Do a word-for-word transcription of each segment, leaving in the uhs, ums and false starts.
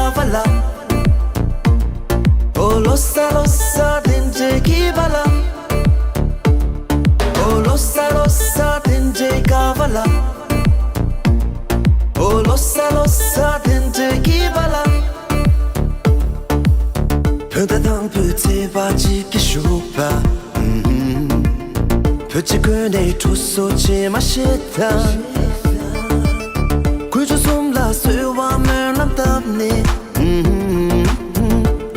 Kavala. Oh, losa, losa, tente kivala. Oh, losa, losa, tente kavala. Oh, losa, losa, tente kivala. Pönta tang pötse ba ji ki shupa. Pötse kone tuso che ma sheta. Kujo sum la se wa men lam tap ne.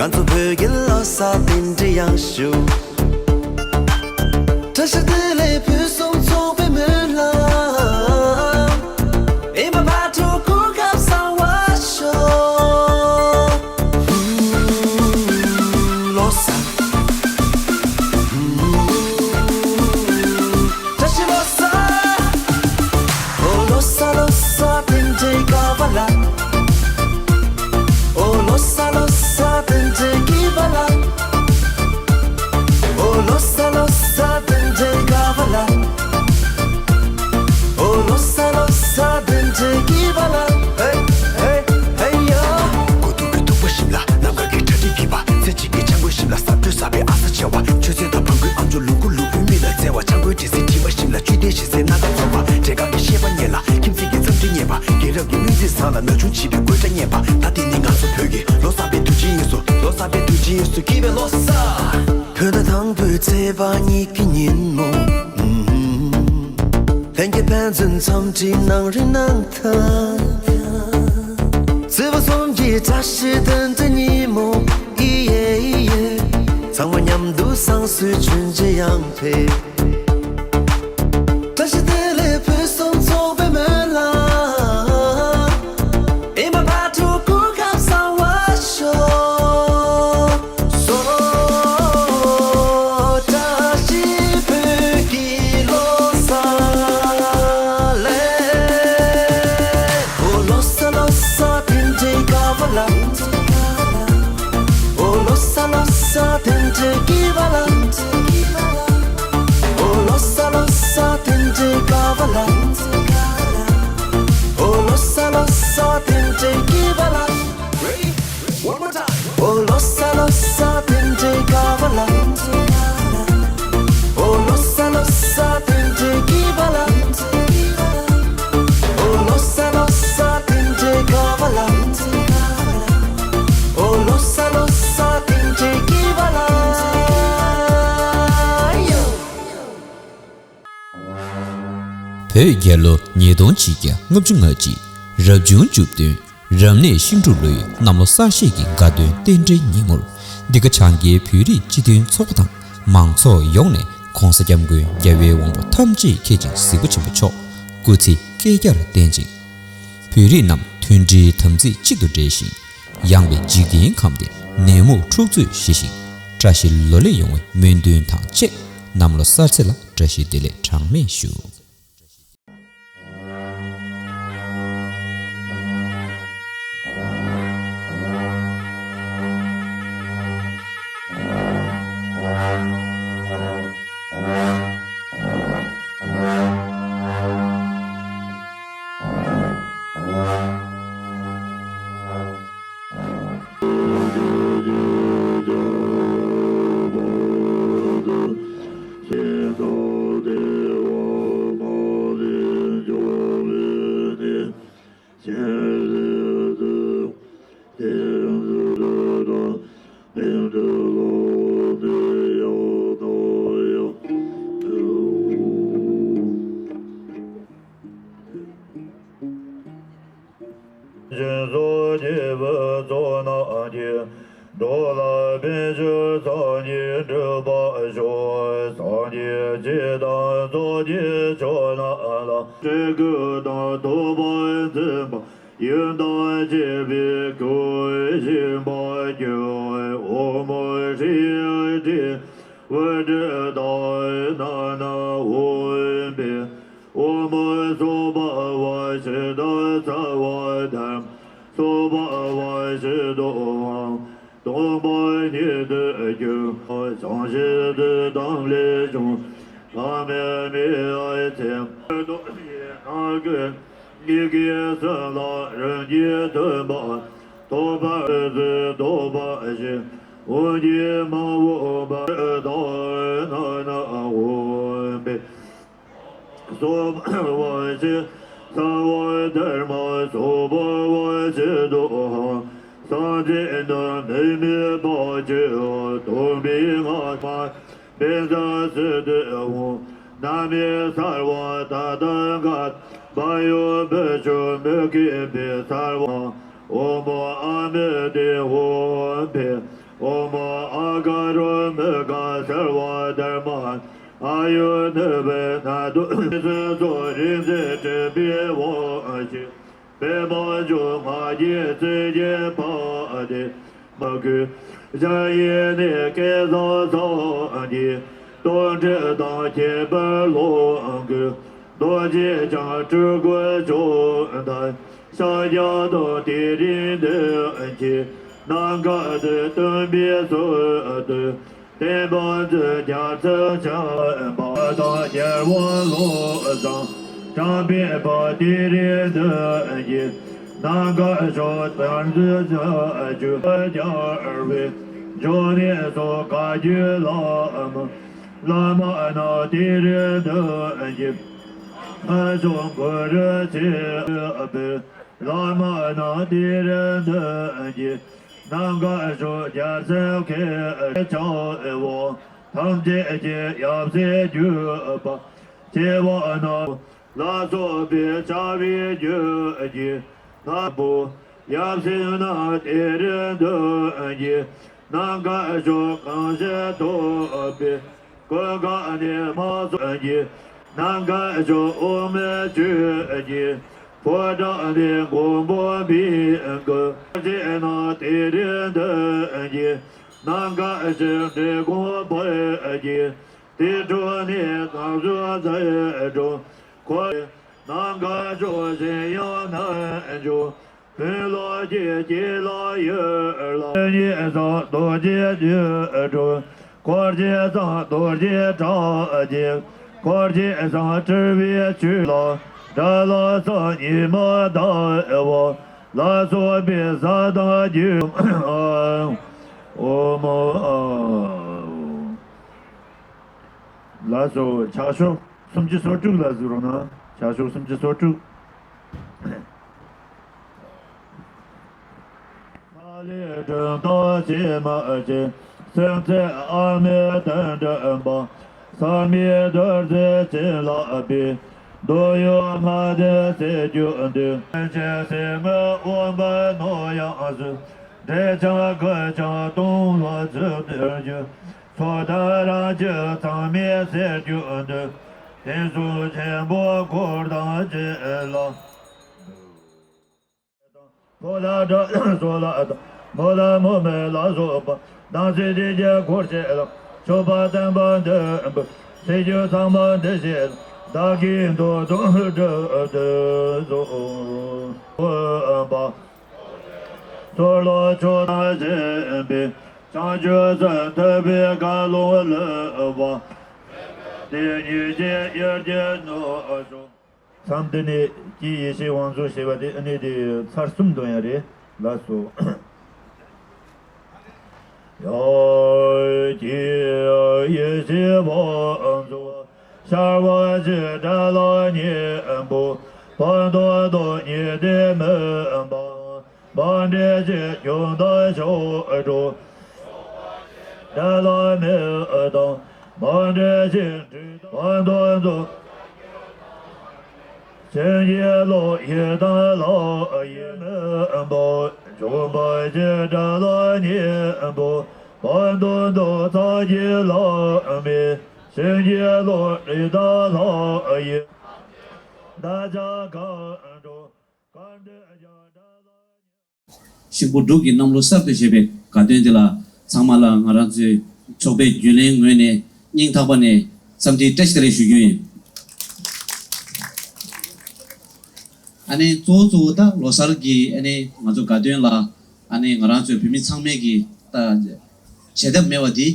ང་ཚོ་བོད་ཀྱི་ལོ་གསར་དེ་འདྲ་ཡག་ཤོས། བཀྲ་ཤིས་བདེ་ལེགས་ཕུན་སུམ་ཚོགས་པའི་སྨོན་ལམ། ཨེ་མ་བ་ཕྲུག་གོ་སྐབས་བཟང་བ་ཤོག་ལོ་གསར། བཀྲ་ཤིས་ལོ་གསར། ཨོ་ལོ་གསར་ལོ་གསར་དེ་འདྲའི་དགའ་བ་ལ། ཨོ་ལོ་གསར་ལོ་གསར་དེ་འདྲའི་སྐྱིད་པ་ལ། ཨོ་ལོ་གསར་ལོ་གསར་དེ་འདྲའི་དགའ་བ་ལ། ཨོ་ལོ་གསར་ལོ་གསར་དེ་འདྲའི་སྐྱིད་པ་ལ། ཧེ་ཧེ་ཧེ་ཡ། གོ་ཐུག་གི་ཐུག་པ་ཞིམ་ལ། ནམ་མཁའ་གི་གྲ་སྒྲིག་གི་པ། ཚེ་གཅིག་གི་ཆང་གོས་ཞིམ་ལ། ས་བྲོས་ས་པའི་ཨ་ས་ཆེ་བ། ཆོས་ཚན་དང་བང་ཁུ་ཨམ་ཅོག་ལུ་གུ་ལུ་གུའི་མི་ལ་བརྩེ་བ། ཆང་གོས་དྲི་ཟའི་དྲི་མ་ཞིམ་ལ། བཅུད་ལྡན་ཞིང་སའི་སྣ་ཁ་འཚོ་བ། བྲེ་གང་གི་ཤེས་པ་རྙེད་ལ། ཁྱིམ་མཚེས་ཀྱི་འཚམས་འདྲི་རྙེད་པ། རྒན་རབས་ཀྱི་སྨོན་ཚིག་བཟང་ལ། ན་ཆུང་བྱིས་པའི་དགོད་སྒྲ་རྙེད་པ། ད་དེ་ནི་ང་ཚོ་བོད་ཀྱི་ལོ་གསར་པའི་དུས་ཆེན་ཡིན་སོ། ལོ་གསར་པའི་དུས་ཆེན་ཡིན་སོ། སྐྱིད་པའི་ལོ་གསར། བོད་ཟླ་དང་པོའི་ཚེས་པ་གཉིས་ཀྱི་ཉིན་མོ། ལྷན་རྒྱས་ཕན་ཚུན་འཚམས་འདྲི་གནང་རིན་གནང་ཐལ། བརྩེ་བ་གསུམ་གྱི་བཀྲ་ཤིས་དོན་དུ་ཉིན་མོ། ཨི་ཡེ་ཨི་ཡེ། ཚང་མ་མཉམ་དུ་བསང་གསོལ་མཆོད་མཇལ་ཡང་ཕེབས། བཀྲ་ཤིས་བདེ་ལེགས་ཕུན་སུམ་ཚོགས་པའི་སྨོན་ལམ། ཨེ་མ་བ་ཕྲུག་གོ་སྐབས་བཟང་བ་ཤོག་སོ། བཀྲ་ཤིས་བོད་ཀྱི་ལོ་གསར་ལེ། ཨོ་ལོ་གསར་ལོ་གསར་དེ་འདྲའི་དགའ་བ་ལ། ཨོ་ལོ་གསར་ལོ་གསར་དེ་འདྲའི་སྐྱིད་པ་ལ། ཨོ་ལོ་གསར་ལོ་གསར་དེ་འདྲའི་དགའ་བ་ལ། ཨོ་ལོ་གསར་ལོ་གསར་དེ་འདྲའི་སྐྱིད་པ་ལ། Ready? One more time. ཨོ་ལོ་གསར་ལོ་གསར་དེ་འདྲའི་དགའ་བ་ལ། ཨོ་ལོ་གསར་ལོ་གསར་དེ་འདྲའི་སྐྱིད་པ་ལ། ཨོ་ལོ་གསར་ལོ་གསར་དེ་འདྲའི་དགའ་བ་ལ། ཨོ་ལོ་གསར་ལོ་གསར་དེ་འདྲའི་སྐྱིད་པ་ལ། བོད་རྒྱལ་ལོ་ཉིས་སྟོང་ཆིག་བརྒྱ་ལྔ་བཅུ་ང་གཅིག་རབ་བྱུང་བཅུ་བདུན། རབ་གནས་ཤིང་འབྲུག་ལོའི་གནམ་ལོ་གསར་བཞད་ཀྱི་དགའ་སྟོན་རྟེན་འབྲེལ་ཉིན་མོར། འདི་ག་བྱང་རྒྱལ་བོད་རིགས་སྤྱི་མཐུན་ཚོགས་པ་དང་མང་ཚོགས་ཡོངས་ནས་༸གོང་ས་༸སྐྱབས་མགོན་རྒྱལ་བའི་དབང་པོ་ཐམས་ཅད་མཁྱེན་ཅིང་གཟིགས་པ་ཆེན་པོ་མཆོག་སྐུ་ཚེ་བསྐལ་བརྒྱར་བརྟན་ཅིང་། བོད་རིགས་རྣམས་མཐུན་སྒྲིལ་དམ་ཚིག་གཅིག་ཏུ་འབྲེལ་ཞིང་། ཡངས་པའི་འཇིག་རྟེན་ཁམས་འདིར་ནད་མུག་འཁྲུག་རྩོད་ཞི་ཞིང་། བཀྲ་ཤིས་ལོ་ལེགས་ཡོང་བའི་སྨོན་འདུན་དང་བཅས། གནམ་ལོ་གསར་ཚེས་ལ་བཀྲ་ཤིས་བདེ་ལེགས་གྲངས་མེད་ཞུ། སྦྱིན་སོགས་སྐྱེས་བུ་ཚོགས་རྣམས་ཀྱིས། འགྲོ་ལ་ཕན་ཕྱིར་སངས་རྒྱས་འགྲུབ་པར་ཤོག་སངས་རྒྱས་སྤྱི་དང་ཚོགས་ཀྱི་མཆོག་རྣམས་ལ། སྤྲུལ་སྐུ་དང་ཐུབ་པ་མཚན་པ་ཡོན་དང་བཅས་པའི་སྐུ། ཞིང་པ་སྐྱོང་བའི་དབུ་མ་ཧྲཱིཿདབྲས་དབུ་སྐྲའི་དང་། ནང་ན་འོག་པའི་དབུ་མ་སོགས་པ་བ་ཞིག་ཏུ་ཚ་བ་དང་། སོགས་པ་བ་ཞིག་ཏུ་དབང་། སྟོང་པ་ཉིད་དུ་གྱུར། བྱང་ཆུབ་ཏུ་དམ་ལས་བྱུང་། ལྷ་མིན་མི་ཡི་མཚན། རྡོ་རྗེ་ནགས་ཀྱི་ཡི་གེ་གསུམ་ལ་རིམ་གྱིས་མཐུན་པ། ཐོབ་པར་བརྩོན་ཐོབ་པ་ཞིག་འོན་ཀྱང་མ་འོངས་པར་བདག་རྣམས་ན་འོངས་པའི། སོ་པ་བ་ཞིག་ས་བ་དྷརྨ་སོ་པ་བ་ཞིག་ཏུ་ཧང་སངས་རྒྱས་ནི་མི་དམིགས་པ་ཆོས་སྟོན་པའི་སྔ་མ། བེ་ཛ་སི་ཏུ་ཧོ། ན་མེ་སརྦ་ད་ཏ་ག་བ་ཡོ་བི་ཤོ་མི་ཁེ་བེ་སརྦ་ཨོ་མོ་ཨ་མི་ཏེ་ཧོ་བེ་ཨོ་མོ་ཨ་ག་རོ་མི་ག་སརྦ་དྷརྨ་ཨ་ཡོ་ནི་བེ་ན་ཏུ་སེ་ཚོ་རིག་འཛིན་སྤྲུལ་པའི་དབང་ཕྱུག་པདྨ་འབྱུང་ལྔ་གི་སྲས་ཀྱི་ཕ་དེ། མ་གུས་ཞལ་ཡེ་ནས་སྐལ་བཟང་སངས་རྒྱས་རྟོགས་གྲོལ་དང་ཁྱད་པར་ལོངས་སྐུ། རྡོ་རྗེ་འཆང་སྤྲུལ་སྐུ་མཆོག་དང་ཤཱཀྱ་དང་དེ་རིང་འདི་ཕྱི་ནམ་མཁའ་དུ་སྟོན་པའི་ཚུལ་དུ། བསྟན་པ་འཛིན་རྒྱ་མཚོ་ཆེན་པོ་དང་རྒྱལ་བ་ཀླུ་བཟང་དྲང་པོའི་བུ་དེ་རིང་འདི་ཡི་ནམ་མཁའ་ཕྱོགས་དར་འཛིན་ཆ་ཆུ་རྒྱལ་བའི་འབྱུང་གནས་སུ་བཀའ་བརྒྱུད་བླ་མ་བླ་མ་རྣམས་དེ་རིང་འདི་ཡི་ཕྱོགས་གུ་རུ་ཆེན་པོའི་བླ་མ་རྣམས་དེ་རིང་འདི་ཡི་ནམ་མཁའ་ཕྱོགས་རྒྱལ་སྲས་མཁས་པའི་ཕྱག་འོས་པ་ཐམས་ཅད་ཀྱི་ཡབ་སྲས་བརྒྱུད་པ་སྐྱེ་བ་རྣམས་ལ་སོགས་པའི་བྱ་བའི་རྒྱུད་ཀྱི་ལྷ་བུ་ཡབ་སྲས་རྣམས་དེ་རིང་འདི་ཡི་ནམ་མཁའ་ཕྱོགས་གང་ཞིག་ཐོབ་པའི་ཀུན་དགའ་ནས་མ་སོགས་ཀྱི་ནམ་མཁའ་ཕྱོགས་འོག་མིན་ཆོས་ཀྱི་ཕོ་བྲང་ནས་མགོན་པོ་མི་མགོན་ཆེ་རྣམས་དེ་རིང་འདི་ཡི་ནམ་མཁའ་ཕྱོགས་འབྲི་གུང་བོད་ཀྱི་དེ་འཕྲོ་ནས་ནམ་ཟླ་ཚེས་འཕྲོ་འཁོར་ནམ་མཁའ་ཕྱོགས་གཞན་ཡང་རྣལ་འབྱོར་བོན་ལ་གྱི་སྐྱེས་ལ་ཡོད་ལ། ཉེ་ས་རྡོ་རྗེ་རྒྱུ་སྒྲུབ། འཁོར་གྱི་སང་རྡོ་རྗེ་གྲགས་ཀྱི། འཁོར་གྱི་སང་སྤྲུལ་པའི་ཆོས་ལ། དགྲ་ལ་སང་ཉི་མ་ཟླ་བ། ལ་སོགས་པའི་ས་དང་རྒྱུ། ཨོ་མོ། ལགས་སོ། ཕྱག་ཤོག་སུམ་ཅུ་སོ་དྲུག་ལ་གཟིགས་རོགས་གནང་། ཕྱག་ཤོག་སུམ་ཅུ་སོ་དྲུག་ལྷ་ལས་སྒྲུབ་དང་ཕྱི་མ་བཅས། སེམས་ཅན་ཨ་མའི་དོན་མགྲིན་པ། ཟག་མེད་རྡོ་རྗེ་བྱིན་བརླབས་པའི། འདོད་ཡོན་ལྔ་ལྡན་སྲས་རྒྱུད་འདི། སེམས་ཅན་སེམས་ངན་དབེན་པའི་ནོར་གཡང་སུ། འདྲེ་ཆང་རྐུན་ཆང་གཏོང་ལ་འཇུག་པའི་རྒྱུ། ཚོགས་དང་རང་རྒྱུད་ཚང་མའི་སྲས་རྒྱུད་འདི། དེང་སང་ཆེན་པོ་འཁོར་དང་བཅས་ལ། ཕོ་ལ་དགྲ་སོགས་ལ་དང་། མོ་ལ་མོ་མེད་ལ་སོགས་པ། སྡང་སྲིད་དེ་རྒྱལ་འཁོར་བཅས་ལ། མཆོད་པ་བསྟན་པ་འདི་འབུལ། སྲིད་རྒྱུད་ཚང་མ་འདི་བཞེས་ལ། བདག་གིས་འདོད་དོན་སྒྲུབ་ཏུ་གསོལ། པ། ཚུར་ལོག་ཕྱོགས་དང་བཞིན་པའི། བྱང་ཆུབ་སེམས་ཐོབ་པའི་བཀའ་ལུང་ལེགས་པ། དེ་ཉིད་ཀྱི་དབྱེར་གྱི་ནོར་ཤོག་མཚམས་འདི་ནས་ཀྱེ་ཡེ་ཤེས་དབང་ཕྱུག་ཞེས་པ་དེ་ཨ་ནི་དེ་ཚར་གསུམ་འདོན་ཡ་རེད། ལགས་སོ། ཡ་ཀྱེ་ཡེ་ཤེས་དབང་ཕྱུག་ཤར་བ་བཞི་དགྲ་ལ་གཉེན་པོ། བོད་དོན་དང་ཉེ་དེ་མིན་པ། བོད་འདྲེ་གཅིག་ཁྱོད་དང་ཕྱོགས་འགྲོ། དགྲ་ལ་མི་གཏང་། བོད་འདྲེ་གཅིག་འདྲེ་དང་བོད་དོན་དང་། བྱིན་གྱིས་རློབས་ཡི་དམ་ལྷ་ཡི་མིན་པ། བྱོན་པ་བཞི་དགྲ་ལ་གཉེན་པོ། བོད་དོན་དང་ཚོགས་ཀྱི་ལྷ་མིན། བྱིན་གྱིས་རློབས་ཡི་དམ་ལྷ་ཡི། བདག་ཅག་གང་འགྲོ་གང་འདུལ་ཀྱང་དགྲ་ལ། ཤིང་ཕོ་འབྲུག་གི་གནམ་ལོ་གསར་དུ་བཞད་པའི་དགའ་སྟོན་འདི་ལ་ཚང་མ་ལ་ང་རང་ཚོའི་ཚོགས་པའི་རྒྱུན་ལས་ངོས་ནས་སྙིང་ཐག་པ་ནས་འཚམས་འདྲི་བཀྲ་ཤིས་བདེ་ལེགས་ཞུ་རྒྱུ་ཡིན། ཨ་ནི་གཙོ་བོ་གཙོ་བོ་ད་ལོ་གསར་གྱི་ཨ་ནི་ང་ཚོ་དགའ་སྟོན་ལ་ཨ་ནི་ང་རང་ཚོའི་བོད་མི་ཚང་མས་ཀྱི་ད་བྱེད་ཐབས་མེད་པ་འདི་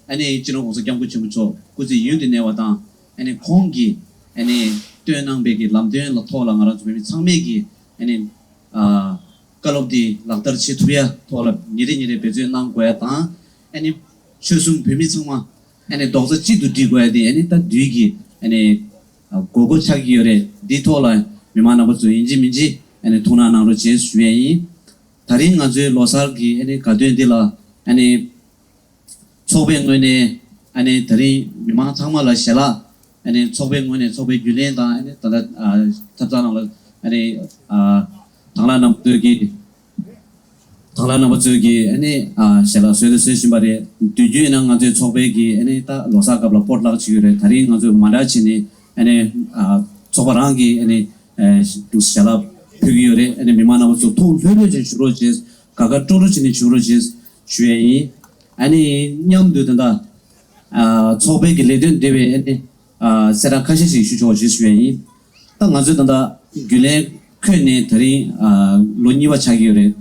ཨ་ནི་སྤྱི་ནོར་༸གོང་ས་༸སྐྱབས་མགོན་ཆེན་པོ་མཆོག་སྐུ་ཚེ་ཡུན་དུ་གནས་པ་དང་ཨ་ནི་ཁོང་གིས་ཨ་ནི་སྟོན་གནང་པའི་གི་ལམ་སྟོན་ལ་ཐོག་ལ་ང་རང་ཚོ་བོད་མི་ཚང་མས་ཀྱི་ཨ་ནི་ཨ་ བཀའ་སློབ་འདི་ལག་བསྟར་བྱེད་ཐུབ་ཡ་ཐོག་ལ་ཉིན་རེ་ཉིན་རེ་འབད་བརྩོན་གནང་དགོས་ཡ་དང་། ཨ་ནི་ཆོལ་གསུམ་བོད་མི་ཚང་མ་ཨ་ནི་རྡོག་རྩ་གཅིག་ཏུ་སྒྲིལ་དགོས་ཡ་དེ་ཨ་ནི་ད་དུས་ཀྱི་ཨ་ནི་དགོས་མཁོ་ཆགས་ཀྱི་ཡོད་རེད། འདིའི་ཐོག་ལ་མི་མང་རྣམ་པ་ཚོ་ཡིན་གཅིག་མིན་གཅིག་ཨ་ནི་ཐུགས་སྣང་གནང་རོགས་བྱེད་ཞུ་ཡ་ཡིན། ད་རིང་ང་ཚོའི་ལོ་གསར་གྱི་ཨ་ནི་དགའ་སྟོན་འདི་ལ་ཨ་ནི་ཚོགས་པའི་ངོས་ནས་ཨ་ནི་ད་རིང་མི་མང་ཚང་མ་ལ་ཞལ་ལག་ཨ་ནི་ཚོགས་པའི་ངོས་ནས་ཚོགས་པའི་རྒྱུན་ལས་དང་ཨ་ནི་ད་ལྟ་ཨ་ཐབ་ཚང་ནང་ལ་ཨ་ནི་ཨ་དང་བླངས་རྣམ་པ་ཚོས་ཀྱིས་དང་བླངས་རྣམ་པ་ཚོས་ཀྱིས་ཨ་ནི་ཨ་ཞལ་ལག་བཟོས་དང་བཟོ་བཞིན་པ་རེད། དུས་རྒྱུན་ཡིན་ན་ང་ཚོའི་ཚོགས་པའི་གི་ཨ་ནི་ད་ལོ་གསར་སྐབས་ལ་པོ་ཊི་ལག་བྱེད་ཀྱི་ཡོད་རེད། ད་རིང་ང་ཚོས་མ་འདྲ་བྱས་ནས་ཨ་ནི་ཨ་ཚོགས་པ་རང་གི་ཨ་ནི་ཨ་ཞལ་ལག་ཕུལ་གྱི་ཡོད་རེད། ཨ་ནི་མི་མང་རྣམ་པ་ཚོ་ཐུགས་ལྷོད་ལྷོད་ཅིག་བཞུགས་རོགས་བྱེད། དགའ་དགའ་སྤྲོ་སྤྲོ་བྱས་ནས་བཞུགས་རོགས་བྱེད་ཞུ་ཡས་ཡིན། ཨ་ནི་མཉམ་དུ་ད་ལྟ་ཨ་ཚོགས་པའི་གི་ལས་དོན་འབྲེལ་བའི་ཨ་ནི་ཨ་གསལ་བསྒྲགས་ཁ་ཤས་ཤིག་ཞུ་ཆོག་ཞེས་ཞུ་ཡས་ཡིན། ད་ང་ཚོས་ད་ལྟ་རྒྱུན་ལས་འཁོད་ནས་ད་རིང་ཨ་ལོ་གཉིས་པ་ཆགས་ཀྱི་ཡོད་རེད།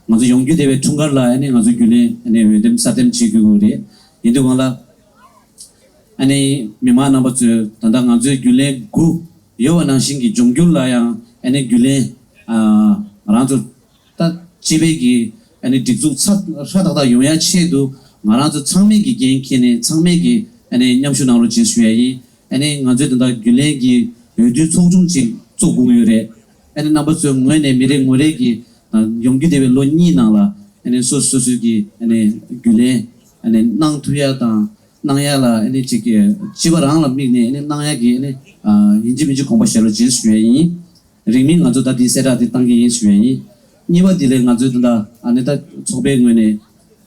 ང་ཚོ་ཡོང་རྒྱུ་དེ་བའི་འཁྲུངས་སྐར་ལ་ཨ་ནི་ང་ཚོ་རྒྱུན་ལས་ཨ་ནི་འོས་འདེམས་གསར་འདེམས་བྱེད་དགོས་ཀྱི་རེད། ཡིན་དུས་སྒང་ལ་ཨ་ནི་མི་མང་རྣམ་པ་ཚོས་ད་ལྟ་ང་ཚོའི་རྒྱུན་ལས་དགུ་ཡོད་པ་ནང་བཞིན་གྱི་འབྱུང་འགྱུར་ལ་ཡང་ཨ་ནི་རྒྱུན་ལས་ཨ་ང་རང་ཚོ་ད་སྤྱི་པའི་གི་ཨ་ནི་སྒྲིག་འཛུགས་ཚ་ཧྲ་ཏག་ཏག་ཡོང་ཡ་ཆེད་དུ་ང་རང་ཚོ་ཚང་མས་ཀྱི་འགན་འཁྱེར་ནས་ཚང་མས་ཀྱི་ཨ་ནི་མཉམ་ཞུགས་གནང་རོགས་བྱེད་ཞུ་ཡ་ཡིན། ཨ་ནི་ང་ཚོས་ད་ལྟ་རྒྱུན་ལས་ཀྱི་འོས་བསྡུའི་ཚོགས་ཆུང་ཅིག་བཙུགས་དགོས་ཀྱི་ཡོད་རེད། ཨ་ནི་རྣམ་པ་ཚོའི་ངོས་ནས་མི་རེ་ངོ་རེ་གི་ཨ་ཡོང་རྒྱུ་དེ་བའི་ལོ་གཉིས་ནང་ལ་ཨ་ནི་སོ་སོ་སོ་སོའི་གི་ཨ་ནི་རྒྱུན་ལས་ཨ་ནི་གནང་ཐུབ་ཡ་དང་གནང་ཡ་ལ་ཨ་ནི་ཅིག་གི་སྤྱི་པ་རང་ལ་དམིགས་ནས་ཨ་ནི་གནང་ཡ་གི་ཨ་ནི་ཨ་ཡིན་གཅིག་མིན་གཅིག་དགོངས་པ་བཞེས་རོགས་བྱེད་ཞུ་ཡ་ཡིན། རིང་མིན་ང་ཚོ་ད་འདི་གསལ་བསྒྲགས་འདི་བཏང་གི་ཡིན་ཞུ་ཡ་ཡིན། གཉིས་པ་འདི་ལས་ང་ཚོས་ད་ལྟ་ཨ་ནི་ད་ཚོགས་པའི་ངོས་ནས་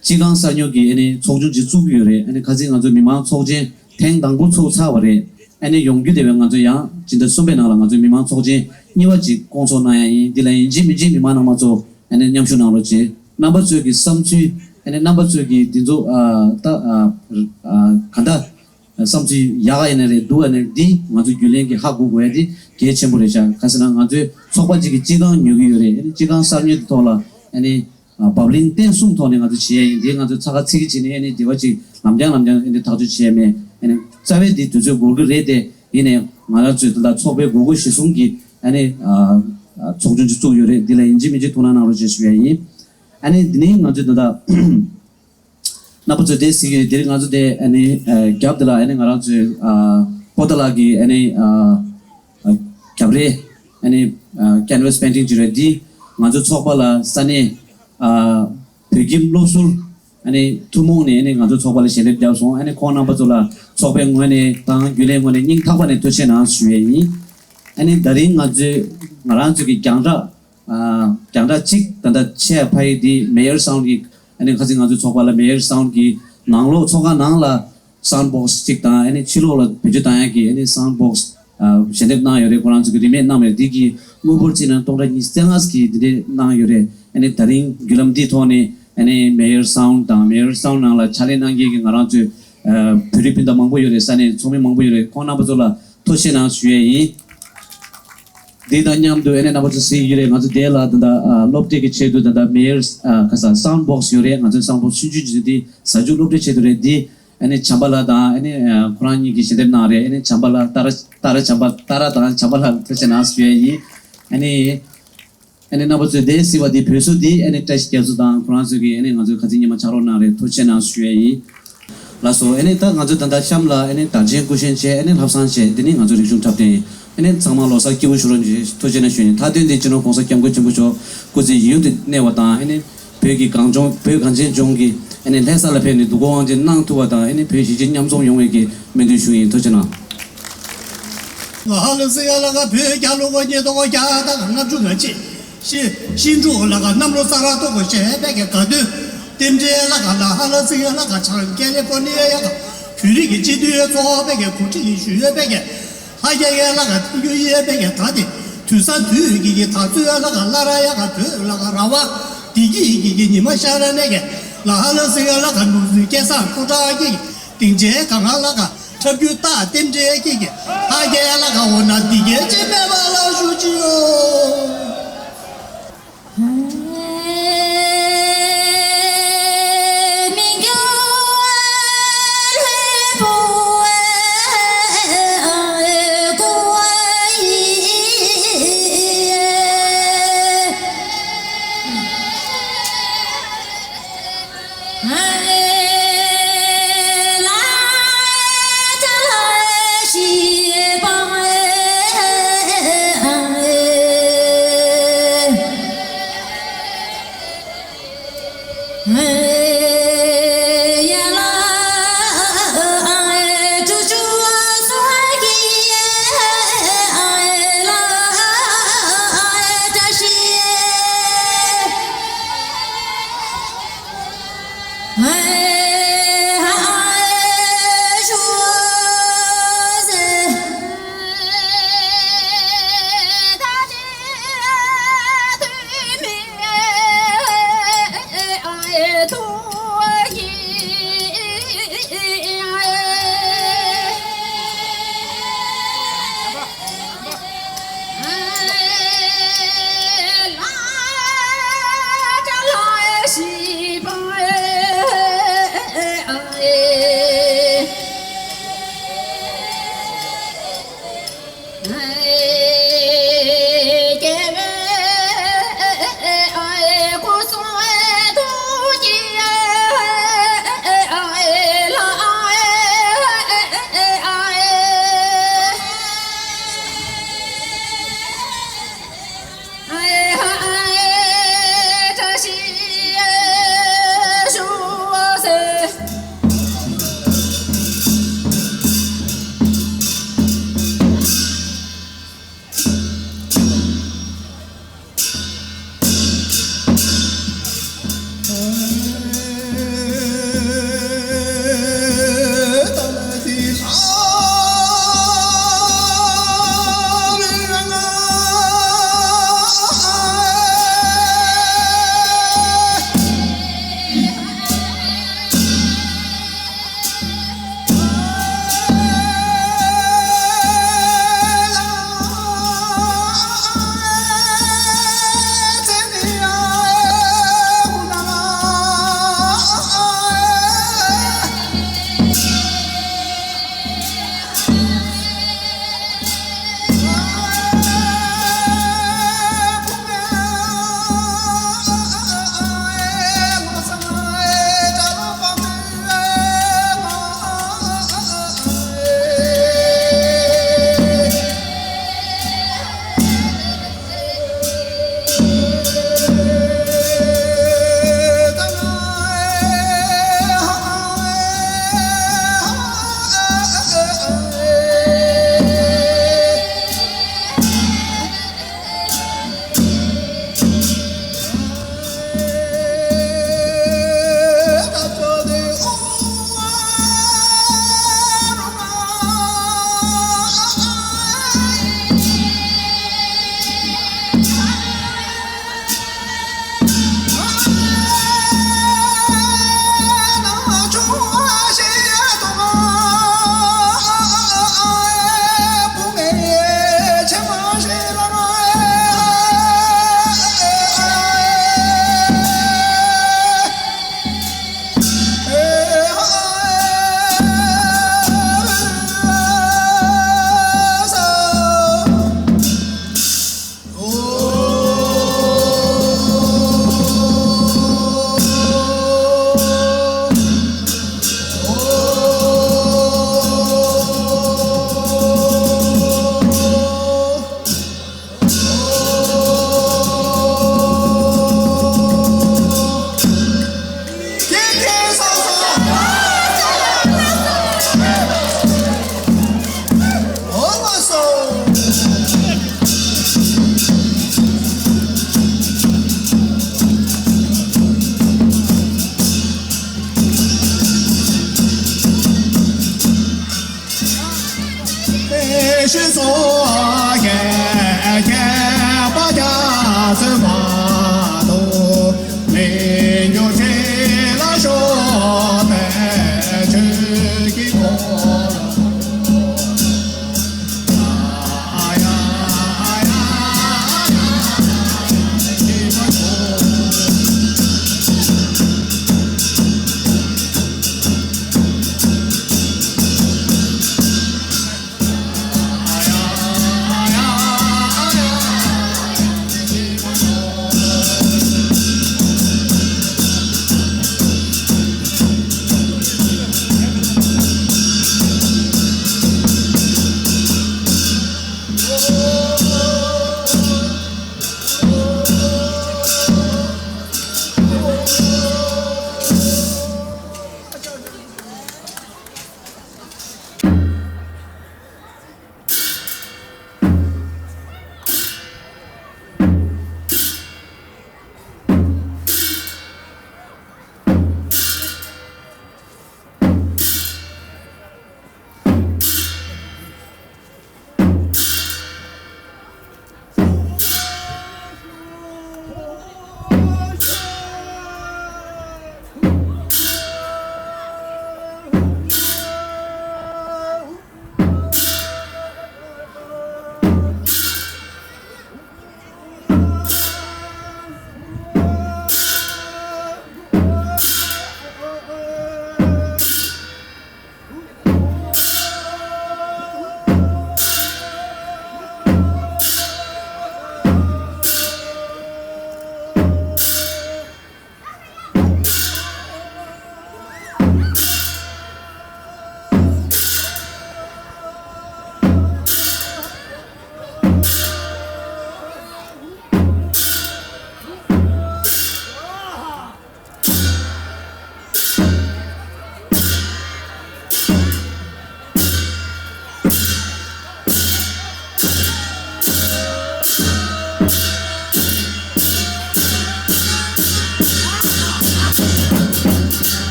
སྤྱི་ཁང་གསར་རྙིང་གི་ཨ་ནི་ཚོགས་ཆུང་ཅིག་བཙུགས་ཀྱི་ཡོད་རེད། ཨ་ནི་ཁ་སང་ང་ཚོ་མི་མང་ཚོགས་ཆེན་ཐེངས་དང་པོ་ཚོགས་ཚར་བ་རེད། ཨ་ནི་ཡོང་རྒྱུ་དེ་བས་ང་ཚོ་ཡང་སྤྱི་ཟླ་གསུམ་པའི་ནང་ལ་ང་ཚོའི་མི་མང་ཚོགས་ཆེན་གཉིས་པ་ཅིག་བསྐོང་ཚོགས་གནང་ཡ་ཡིན། འདི་ལ་ཡིན་གཅིག་མིན་གཅིག་མི་མང་རྣམ་པ་ཚོ་ཨ་ནི་མཉམ་ཞུགས་གནང་རོགས་བྱེད། རྣམ་པ་ཚོས་ཀྱི་བསམ་ཚུལ་ཨ་ནི་རྣམ་པ་ཚོས་ཀྱི་འདི་ཚོ་ཨ་ད་ཨ་ཨ་ག་འདྲ་བསམ་ཚུལ་ཡག་ག་ཡིན་ན་རེད་སྡུག་ག་ཡིན་ན་རེད། འདི་ང་ཚོ་རྒྱུན་ལས་ཀྱིས་ཧ་གོ་དགོས་ཡ་དེ་གལ་ཆེན་པོ་རེད་ཤག་ག་ཟེར་ན་ང་ཚོའི་ཚོགས་པ་གཅིག་གི་སྤྱི་ཁང་ཉོ་གི་ཡོད་རེད། ཨ་ནི་སྤྱི་ཁང་གསར་ཉོ་དེ་ཐོག་ལ་ཨ་ནི་བབ་བརླིང་བརྟན་གསུམ་ཐོག་ནས་ང་ཚོ་བྱེད་ཡ་ཡིན། འདི་ང་ཚོ་ཚ་ཁ་ཚིག་གི་བྱེད་ནས་ཨ་ནི་དེ་བ་ཅིག་ལམ་རྐྱང་ལམ་རྐྱང་ཨ་ནི་ཐག་གཅོད་བྱེད་ཡ་མེད། ཨ་ནི་རྩ་བའི་འདི་དུས་ཚོད་འགོར་གི་རེད་དེ། ཡིན་ནའི་ང་རང་ཚོས་ད་ལྟ་ཚོགས་པའི་དགོས་མཁོ་གཞིར་བཟུང་གིས་ཨ་ནི་ཨ་ཨ་ཚོགས་ཆུང་ཅིག་བཙུགས་ཡོད་རེད། འདི་ལ་ཡིན་གཅིག་མིན་གཅིག་ཐུགས་སྣང་གནང་རོགས་ཞེས་ཞུ་ཡ་ཡིན། ཨ་ནི་འདི་ནི་ང་ཚོས་ད་ལྟ་རྣམ་པ་ཚོས་དེ་གཟིགས་ཀྱི་རེད། དེ་རིང་ང་ཚོ་དེ་ཨ་ནི་ཨ་རྒྱབ་དེ་ལ་ཨ་ནི་ང་རང་ཚོའི་ཨ་པོ་ཏཱ་ལ་གི་ཨ་ནི་ཨ་ཨ་རྒྱབ་རེ་ཨ་ནི་ཨ་canvas painting་ཅིག་རེད། འདི་ང་ཚོ་ཚོགས་པ་ལ་ས་གནས་ཨ་བོད་ཁྱིམ་སློབ་ཟུར་ཨ་ནི་ཐུན་མོང་ནས་ཨ་ནི་ང་ཚོ་ཚོགས་པ་ལ་ཞལ་འདེབས་བརྒྱབ་སོང་། ཨ་ནི་ཁོང་རྣམ་པ་ཚོ་ལ་ཚོགས་པའི་ངོས་ནས་དང་རྒྱུན་ལས་ངོས་ནས་སྙིང་ཐག་པ་ནས་ཐུགས་རྗེ་གནང་ཞུ་ཡས་ཡིན། ཨ་ནི་ད་རིང་ང་ཚོའི་ང་རང་ཚོ་གི་རྒྱང་བསྒྲགས་ཨ་རྒྱང་བསྒྲགས་གཅིག་ད་ལྟ་ཆེ་ཕ་ཡི་འདི་Mayor Sound་གི་ཨ་ནི་ཁ་སང་ང་ཚོའི་ཚོགས་པ་ལ་Mayor Sound་གི་ནང་ལོགས་ཚོགས་ཁང་ནང་ལ་sound box་གཅིག་དང་ཨ་ནི་ཕྱི་ལོགས་ལ་བེད་སྤྱོད་བཏང་ཡག་གི་ཨ་ནི་sound box་ཨ་ཞལ་འདེབས་གནང་ཡོད་རེད། ཁོ་རང་ཚོ་གི་རིན་མེད་གནང་བའི་འདི་གི་དངུལ་འབོར་བརྩིས་ན་སྟོང་ཕྲག་ཉི་ཤུ་རྩ་ལྔ་གི་འདི་འདྲས་གནང་ཡོད་རེད། ཨ་ནི་ད་རིང་བརྒྱུད་ལམ་འདིའི་ཐོག་ནས་ཨ་ནི་Mayor Sound་དང་Mayor Sound་ནང་ལ་ཕྱག་ལས་གནང་མཁན་གྱི་ང་རང་ཚོའི་ཨ་བོད་རིགས་སྤུན་ཟླ་མང་པོ་ཡོད་རེད། ས་གནས་ཚོགས་མི་མང་པོ་ཡོད་རེད། ཁོང་རྣམ་པ་ཚོ་ལ་ཐུགས་རྗེ་གནང་ཞུ་ཡས་ཡིན། འདི་དང་མཉམ་དུ་ཨ་ནི་རྣམ་པ་ཚོ་གཟིགས་ཀྱི་རེད། ང་ཚོ་དེ་ལ་ད་ལྟ་ཨ་སློབ་གྲྭའི་གི་ཆེད་དུ་ད་ལྟ་Mayor's་ཨ་ག་ས་sound box་ཡོད་རེད། ང་ཚོའི་sound box་ཆུང་ཆུང་ཅིག་འདི་ཟ་ཆུ་སློབ་གྲྭའི་ཆེད་དུ་རེད། འདི་ཨ་ནི་བྱམས་པ་ལགས་དང་ཨ་ནི་ཨ་ཁོ་རང་གཉིས་ཀྱིས་ཞལ་འདེབས་གནང་རེད། ཨ་ནི་བྱམས་པ་ལགས་ཏཱ་ར་ཏཱ་ར་བྱམས་པ་ཏཱ་ར་དང་བྱམས་པ་ལགས་ཐུགས་རྗེ་གནང་ཞུ་ཡས་ཡིན། ཨ་ནི་ཨ་ནི་རྣམ་པ་ཚོས་དེ་གཟིགས་པ་འདི་བོད་བཟོ་འདི་ཨ་ནི་བཀྲ་ཤིས་རྒྱ་མཚོ་དང་ཁོ་རང་ཚོས་ཀྱིས་ཨ་ནི་ང་ཚོའི་ཁ་སང་ཉི་མ་ཕྱག་རོགས་གནང་རེད། ཐུགས་རྗེ་གནང་ཞུ་ཡས་ཡིན། ལགས་སོ། ཨ་ནི་ད་ང་ཚོ་ད་ལྟ་གཤམ་ལ་ཨ་ནི་དར་ཆེན་སྐུ་བཞེངས་བྱས་ཨ་ནི་ལྷ་བསང་བྱས། འདི་ནི་ང་ཚོ་རིག་གཞུང་འཁྲབ་སྟོན་ཡིན། ཨ་ནི་ཚང་མ་ལོ་གསར་སྐྱིད་པོ་ཞུ་རོགས་ཞེས་ཐུགས་རྗེ་གནང་ཞུ་ཡིན། མཐའ་དོན་འདི་སྤྱི་ནོར་༸གོང་ས་༸སྐྱབས་མགོན་ཆེན་པོ་མཆོག་སྐུ་ཚེ་ཡུན་རིང་དུ་གནས་པ་དང་ཨ་ནི་བོད་ཀྱི་གངས་ལྗོངས་བོད་གངས་ཅན་ལྗོངས་ཀྱི་ཨ་ནི་ལྷ་ས་ལ་ཕེབས་ནས་འདུ་འགོད་དབང་ཆེན་གནང་ཐུབ་པ་དང་ཨ་ནི་བོད་གཞིས་བྱེས་མཉམ་འཛོམས་ཡོང་བའི་གི་སྨོན་འདུན་ཞུ་ཡིན། ཐུགས་རྗེ་གནང་། ལ་ཧ་ལ་སི་ཡ་ལ་ག་བོད་རྒྱལ་ལོ་གོ་ཉིས་སྟོང་བརྒྱ་དང་ལྔ་བཅུ་ང་གཅིག་ཤི་ཤིན་ཀྲུག་ལ་ག་གནམ་ལོ་ས་ར་ཏོ་གོ་ཞེས་པའི་གི་དགའ་སྟོན། རྟེན་འབྲེལ་ལ་ག་ལ་ཧ་ལ་སི་ཡ་ལ་ག་བྱང་ཀེ་ལི་ཧྥོ་ནི་ཡ་ཡ་ག་བོད་རིགས་ཀྱི་སྤྱི་འཐུས་ཚོགས་པའི་གི་གོ་སྒྲིག་ཞུ་ཡོད་པའི་གི་ལྷ་རྒྱལ་ཡ་ལ་ག་ཐུགས་རྒྱུད་ཡས་པའི་གི་ད་དེ་དུས་ས་དུས་ཀྱི་གི་ད་ཚོད་ལ་ག་ལ་ར་ཡ་ག་བོད་ལ་ག་ར་བ་དེ་གི་གི་གི་ཉི་མ་ཤར་ནས་གི་ལ་ཧ་ལ་སི་ཡ་ལ་ག་ནུབ་སུའི་སྐལ་བཟང་ཕོ་བྲང་གི་སྡིངས་ཆའི་གང་ང་ལ་ག་འཁྲབ་རྒྱུ་རྟགས་རྟེན་འབྲེལ་གྱི་གི་ཧ་གེ་ལ་ག་འོ་ན་འདི་གའི་ཅི་མེད་པ་ལ་ཞུ་ཅི་ཡོད།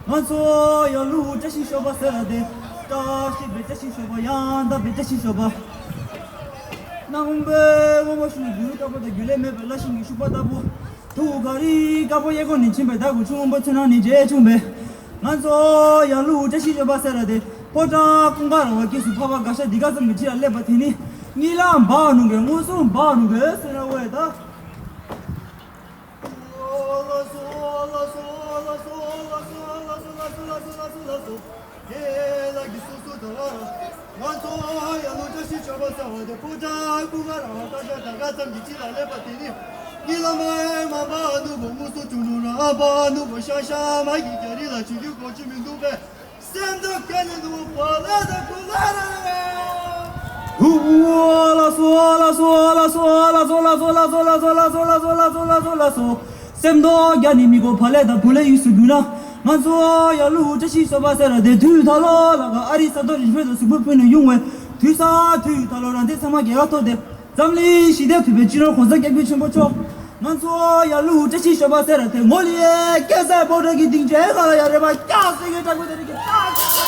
ང་ཚོ་ཡ་ལུ་བཀྲ་ཤིས་ཤོག་པ་ཟེར་ར་དེ། བཀྲ་ཤིས་པའི་བཀྲ་ཤིས་ཤོག་པ། ཡང་དག་པའི་བཀྲ་ཤིས་ཤོག་པ། ནང་པའི་དབང་པོ་ཤུགས་ཀྱི་རྒྱུ་དཀར་པོ་དང་རྒྱུ་ལས་མེད་པའི་བླ་ཤིང་གི་ཤུགས་པ་ལྟ་བུ། ཐུགས་ཀ་རི་དཀར་པོ་གཡས་སྐོར་ནས་ཕྱིན་པའི་ཟླ་དགུ་ཆུང་པོ་ཚོན་སྣང་ནས་རྗེས་ཆུང་པས། ང་ཚོ་ཡ་ལུ་བཀྲ་ཤིས་ཤོག་པ་ཟེར་ར་དེ། ཕོ་བྲང་ཀུན་དགའ་ར་བ་སྐྱེས་སུ་འཕགས་པ་དགའ་ཤ་འདི་ག་ཙམ་གྱི་ཕྱི་ལ་སླེབས་པ་དེ་ནི། གཉིད་ལམ་འབར་ནུ་གི་མངོན་སུམ་འབར་ནུ་གི་ཟེར་ན་འོས་ད། ལ་སོ་ལ་སོ་ལ་སོ་ལ་སོ་ལ་སོ་ལ་སོ་ལ་སོ་ལ་སོ་ལ་སོ་ལ་སོ་ལ་སོ་ལ་སོ། ཧེ་ལ་གི་སོ་སོ་ད་ང་ཚོ་ཡ་ལོ་བཀྲ་ཤིས་ཆོས་པ་ས་བ་དེ་ཕོ་བྲང་ཀུན་དགའ་ར་བ་ཀ་ཤ་ད་ག་ཙམ་གྱི་ཅི་ལ་སླེབས་པ་དེ་ནི། གཉིད་ལམ་མ་འབར་ནུ་བོ་མུ་སོ་ཅུ་ནུ་ར་འབར་ནུ་བོ་ཤ་ཤ་མ་གི་རྒྱ་རི་ལ་ཆུ་རྒྱུ་གོ་ཆི་མི་འདུག་པས། སེམས་ཐག་ག་ནས་འདུག་པ་ལ་ད་ཀུ་ལ་ར་ར། ཧུ་ལ་སོ་ལ་སོ་ལ་སོ་ལ་སོ་ལ་སོ་ལ་སོ། སེམས་ཐག་ག་ནས་མི་གོ་བ་ལས་ད་བུ་ལས་ཡུས་སུ་གྱུར་ན། ང་ཚོ་ཡ་ལུ་བཀྲ་ཤིས་ཤོག་པ་ཟེར་ར་དེ་དུས་ད་ལོ་ལ་ག་ཨ་རི་ས་རྡོ་རིན་ཕེ་དང་གཟུགས་པོ་ཕུལ་ནས་ཡོང་བའི་དུས་ས་དུས་ད་ལོ་རང་དེ་ཚང་མ་རྒྱལ་ཁ་ཐོབ་སྟེ། འཛམ་གླིང་ཞི་བདེ་ཐུབ་པའི་སྤྱི་ནོར་གོང་ས་སྐྱབས་མགོན་ཆེན་པོ་མཆོག་ང་ཚོ་ཡ་ལུ་བཀྲ་ཤིས་ཤོག་པ་ཟེར་ར་དེ་ངོ་ལི་ཡའི་སྐད་ཟེར་པོ་འདྲ་གི་སྡིངས་ཆའི་ཁ་ལ་ཡ་རེ་བ་སྐྱག་སེ་གི་སྐྲག་པོ་དེ་རིགས་ཀྱི་སྐྲག་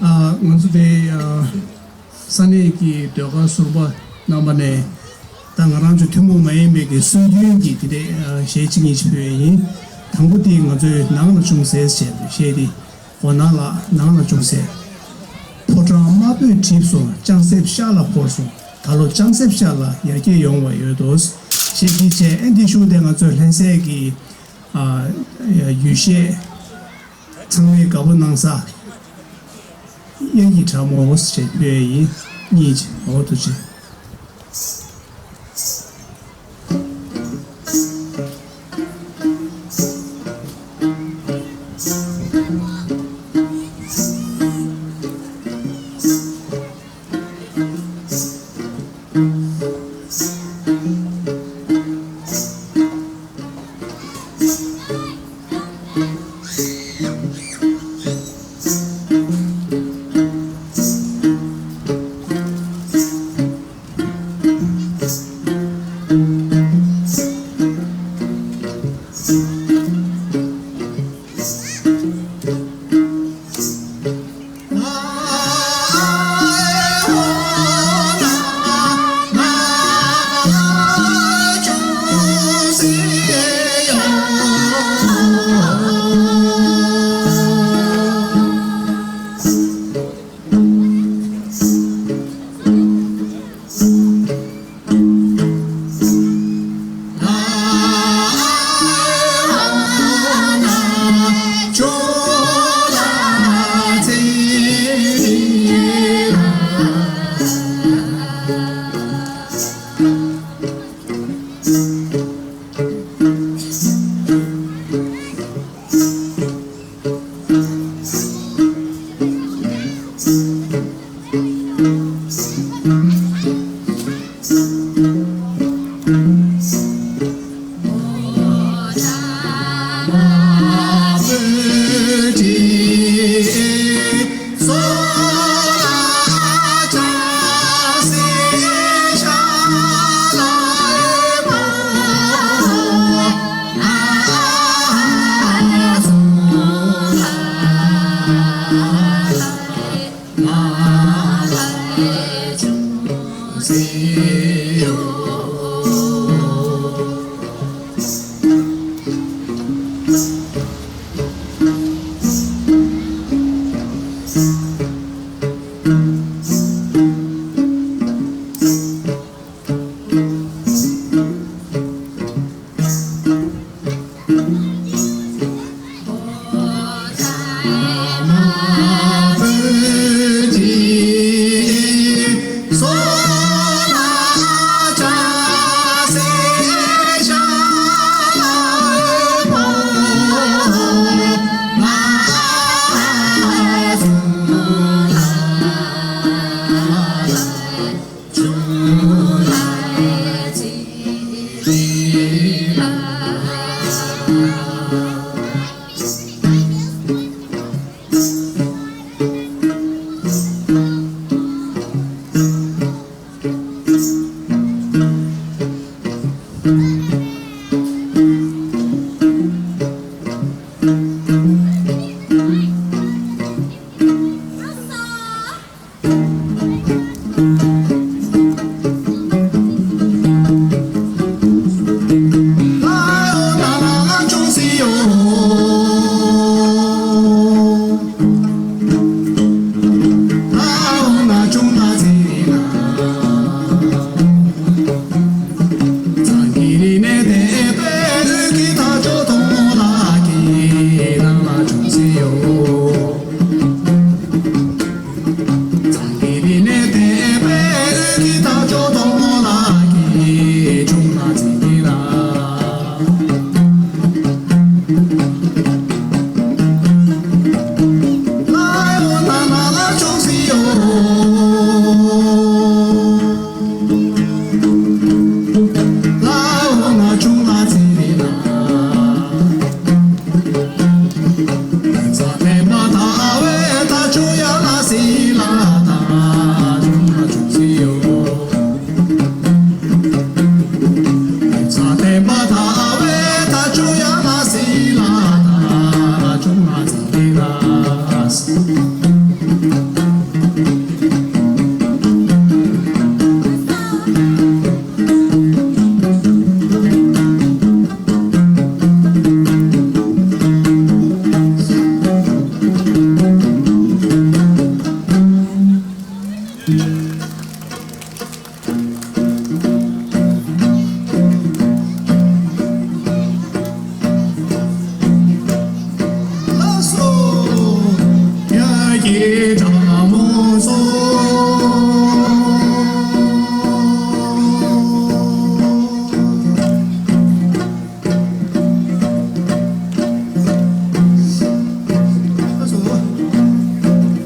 ཨ། ང་ཚོ་དེ་ཨ་ས་གནས་ཀྱི་ཟློས་གར་ཟུར་པ་རྣམ་པ་ནས་ ད་ང་རང་ཚོ་ཐུན་མོང་མ་ཡིན་པའི་གི་སྲོལ་རྒྱུན་གྱི་དེ་འདྲའི་གཞས་གཅིག་གཉིས་ཤིག་ཕུལ་ཡས་ཡིན། དང་པོ་དེ་ང་ཚོའི་ནང་ལ་ཅུང་ཟད་ཟེར་བའི་གཞས་དེ། འོ་ནང་ལ་ནང་ལ་ཅུང་ཟད། ཕོ་བྲང་དམར་པོས་བསྒྲིབས་སོང་། ལྕང་གསེབ་ཤར་ལ་བོར་སོང་། ད་ལོ་ལྕང་གསེབ་ཤར་ལ་ཡར་རྒྱས་ཡོང་བ་ཡོད་དོ། ཞེས་དེ་བྱས་ཨེ་འདི་གཞུག་དེ་ང་ཚོའི་ལྷ་སའི་གི་ཨ་ཡུལ་གཞས་ཚང་མས་དགའ་པོ་གནང་ས། གཡས་ཀྱི་དྲག་མོ་ཞེས་ཕུལ་ཡས་ཡིན། གཉིས་ཀྱི་འོག་ཏུ་བྱས། ཀྱི་དྲག་མོ་སོ།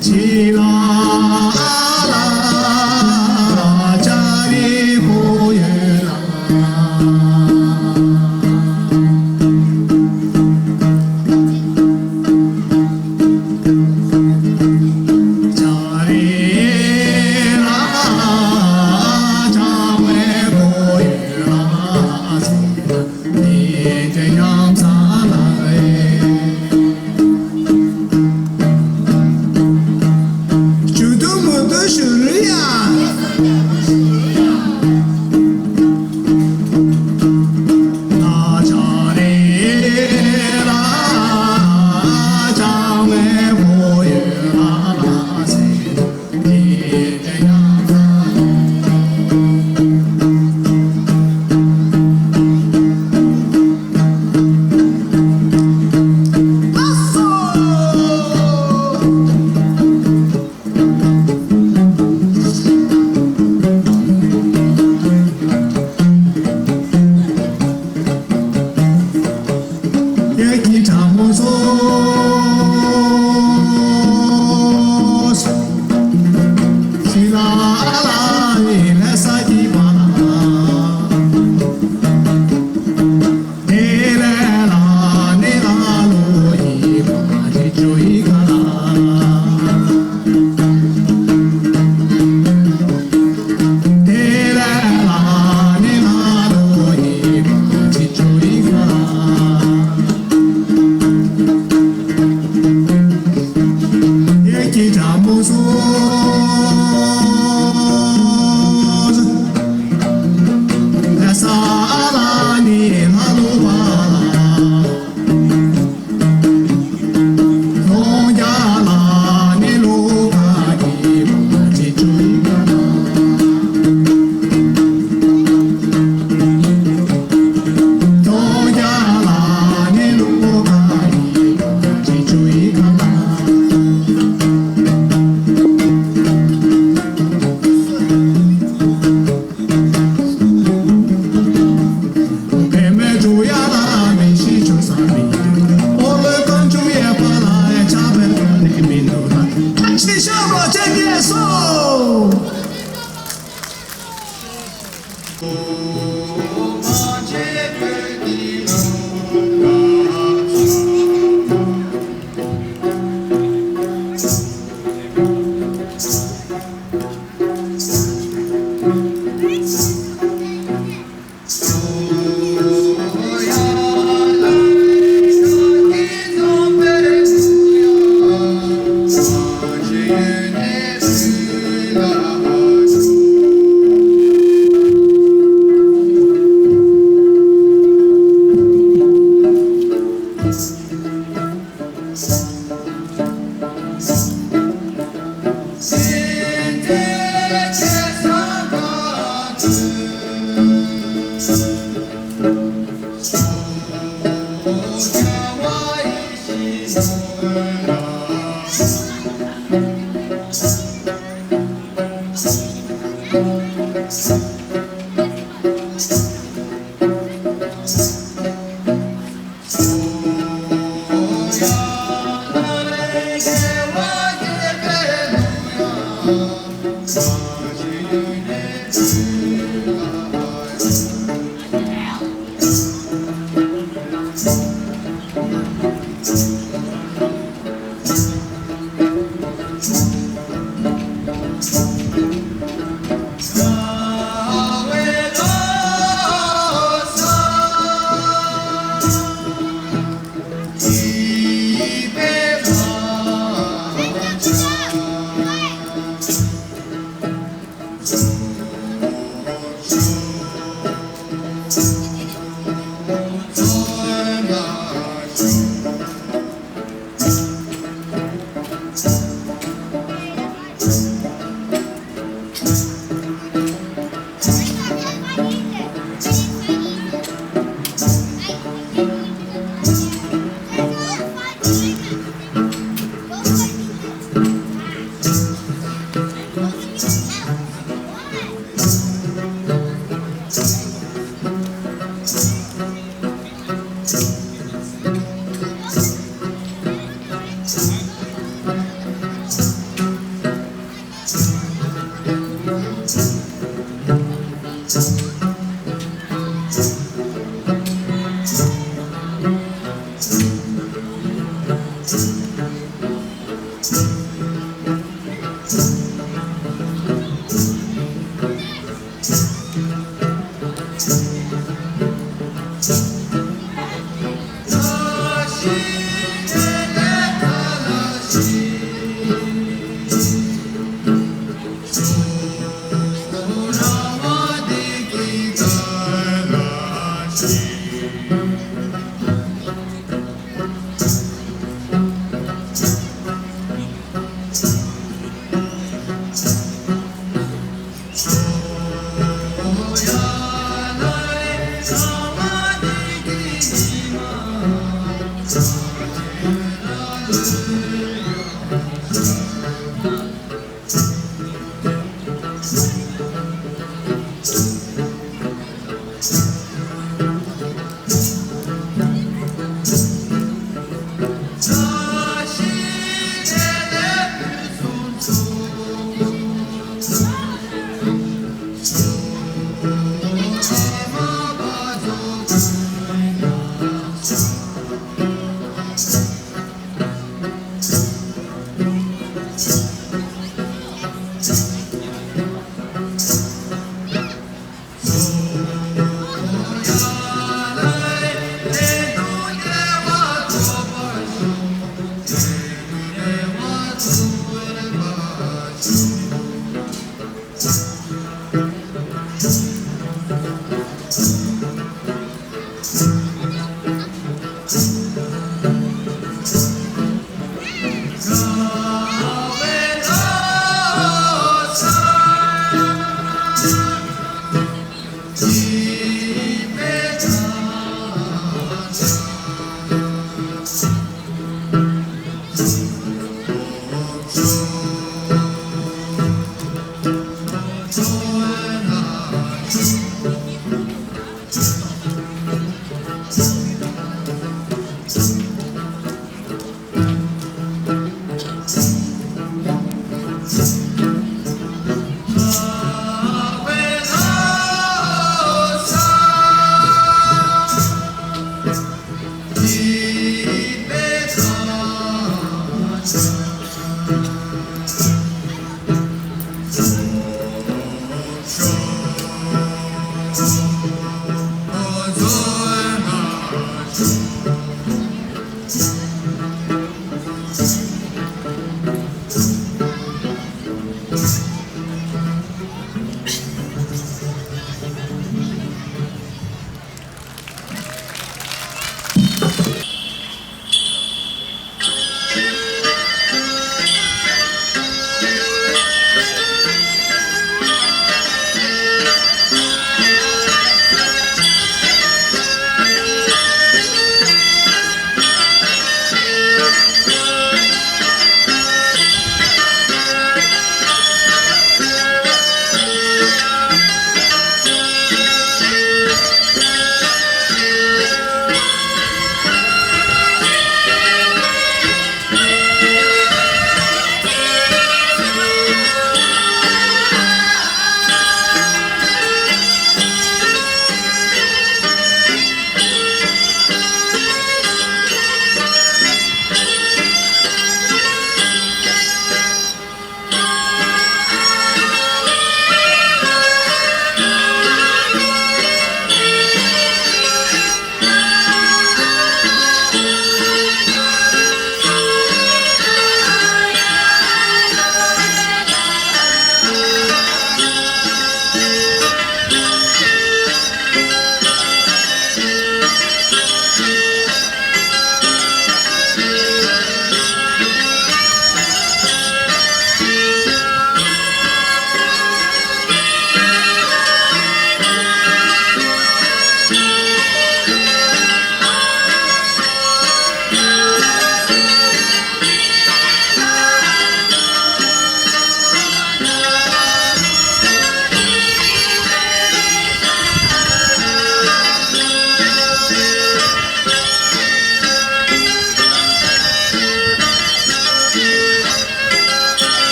ཅི་ལ་ཨ་ལ་ཅ་རི་ཧོ་ཡོད་ལ།